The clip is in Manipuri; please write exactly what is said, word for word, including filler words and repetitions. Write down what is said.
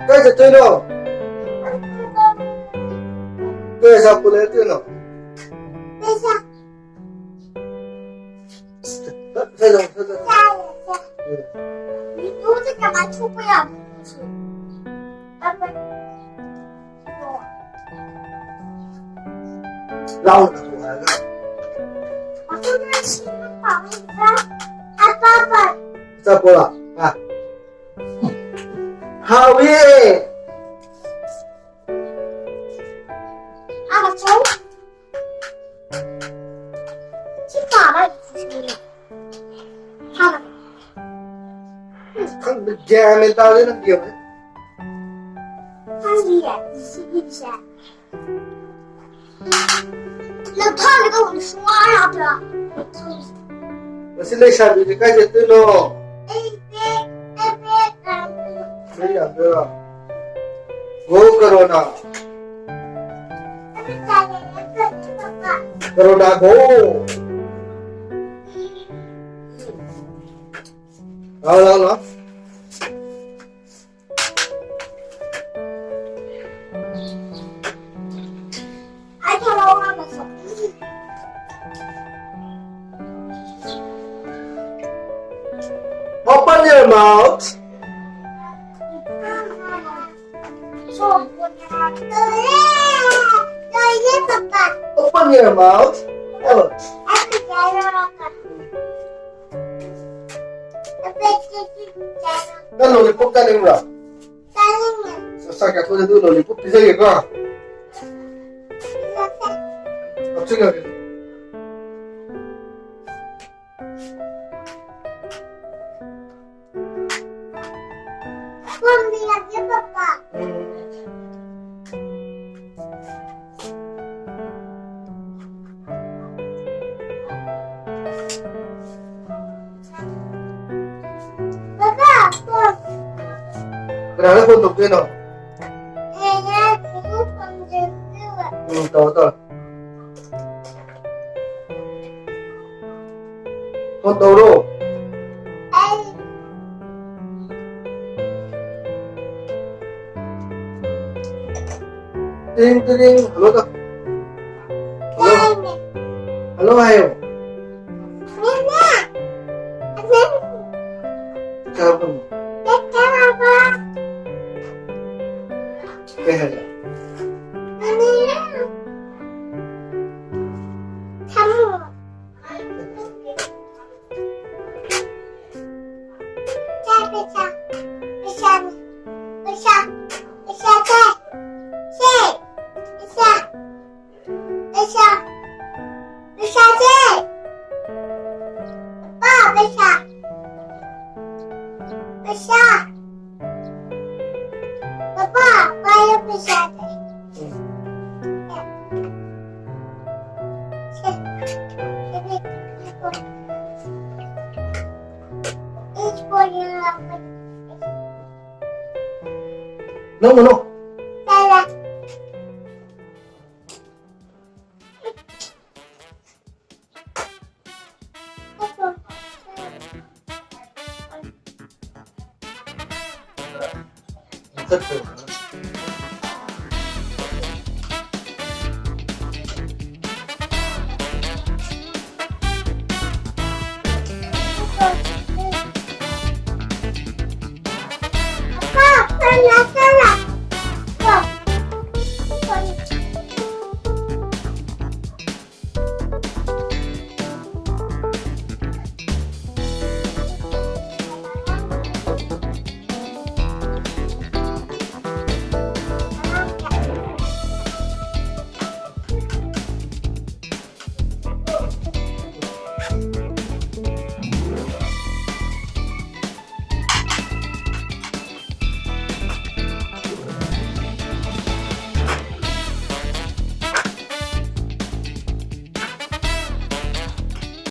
ꯀꯥꯏ ꯆꯠꯇꯣꯏꯅꯣ? ꯀꯩ ꯑꯆꯥꯄꯣꯠ ꯂꯩꯔꯛꯇꯣꯏꯅꯣ? ꯁꯠ, ꯁꯠ, ꯁꯠ, ꯁꯠ꯫ ꯃꯤꯗꯨꯗꯤ ꯀꯃꯥꯏ ꯊꯣꯛꯄ ꯌꯥꯕꯅꯣ? ꯂꯥꯎꯅ ꯊꯣꯛꯑꯒ꯫ ꯑꯆꯥꯄꯣꯠꯂꯣ? ꯑ꯫ ꯍꯥꯎꯋꯦ꯫ ꯑꯥ, ꯃꯆꯧ꯫ ꯁꯤ ꯀꯥꯔ ꯁꯤꯅꯤ꯫ ꯍꯥ꯫ ꯈꯪꯗꯦ, ꯒ꯭ꯌꯥꯟ ꯃꯦꯟ ꯇꯥꯗꯦ ꯅꯪ ꯒꯦꯝꯁꯦ꯫ ꯈꯪꯗꯤꯌꯦ, ꯁꯤꯒꯤꯁꯦ꯫ ꯂꯧꯊꯣꯛꯑꯒꯦ ꯇꯧꯕꯅꯤ, ꯁꯨꯡꯌꯥ ꯌꯥꯗ꯭ꯔꯥ? ꯃꯁꯤ ꯂꯩꯁꯥꯕꯤꯁꯦ ꯀꯥꯏ ꯆꯠꯇꯣꯏꯅꯣ? ꯑꯩ ꯕꯦꯛ, ꯑꯩ ꯕꯦꯛ ꯂꯥꯛꯑꯦ꯫ ꯅꯪ ꯌꯥꯗꯣꯏꯔꯣ? ꯒꯣ ꯀꯔꯣꯅꯥ꯫ ꯑꯩ ꯆꯥꯅꯤꯡꯉꯦ, ꯄꯄꯥ꯫ ꯀꯔꯣꯅꯥ ꯒꯣ꯫ ꯂꯥꯎ, ꯂꯥꯎ, ꯂꯥꯎ꯫ Open your mouth. Open your mouth. Oh. ꯅꯪ ꯂꯣꯂꯤꯄꯣꯞ ꯆꯥꯅꯤꯡꯕ꯭ꯔꯣ? ꯆꯥꯅꯤꯡꯉꯦ꯫ ꯆꯥꯛ ꯆꯥꯊꯣꯛꯑꯁꯤ, ꯑꯗꯨꯒ ꯂꯣꯂꯤꯄꯣꯞ ꯄꯤꯖꯒꯦꯀꯣ꯫ ꯆꯥꯁꯦ꯫ ꯀꯞꯁꯤꯜꯂꯒꯦ꯫ ꯄꯣꯝꯕꯤꯔꯒꯦ, ꯄꯄꯥ꯫ ꯎꯝ꯫ ꯀꯅꯥꯗ ꯐꯣꯟ ꯇꯧꯗꯣꯏꯅꯣ? ꯎꯝ, ꯇꯧꯔꯣ, ꯇꯧꯔꯣ꯫ ꯐꯣꯟ ꯇꯧꯔꯣ꯫ ꯇꯤꯔꯤꯡ, ꯇꯤꯔꯤꯡ꯫ ꯍꯜꯂꯣ ꯇꯧ꯫ ꯍꯜꯂꯣ꯫ ꯍꯜꯂꯣ ꯍꯥꯏꯌꯣ꯫ ꯆꯥꯔꯕꯣ? ꯀꯩ ꯍꯥꯏꯒꯦ? ꯄꯩꯁꯥ꯫ ꯄꯩꯁꯥꯁꯦ꯫ ꯄꯥ, ꯄꯩꯁꯥ꯫ ꯄꯩꯁꯥ꯫ ꯄꯄꯥ, ꯄꯥꯏꯌꯣ ꯄꯩꯁꯥꯁꯦ꯫ ꯁꯦ, ꯁꯦ, ꯁꯦ, ꯁꯦ꯫ ꯏꯁ ꯄꯣꯔꯤꯌꯥ꯫ ꯅꯪ ꯃꯅꯣ꯫ ꯇꯥꯏꯌꯦ꯫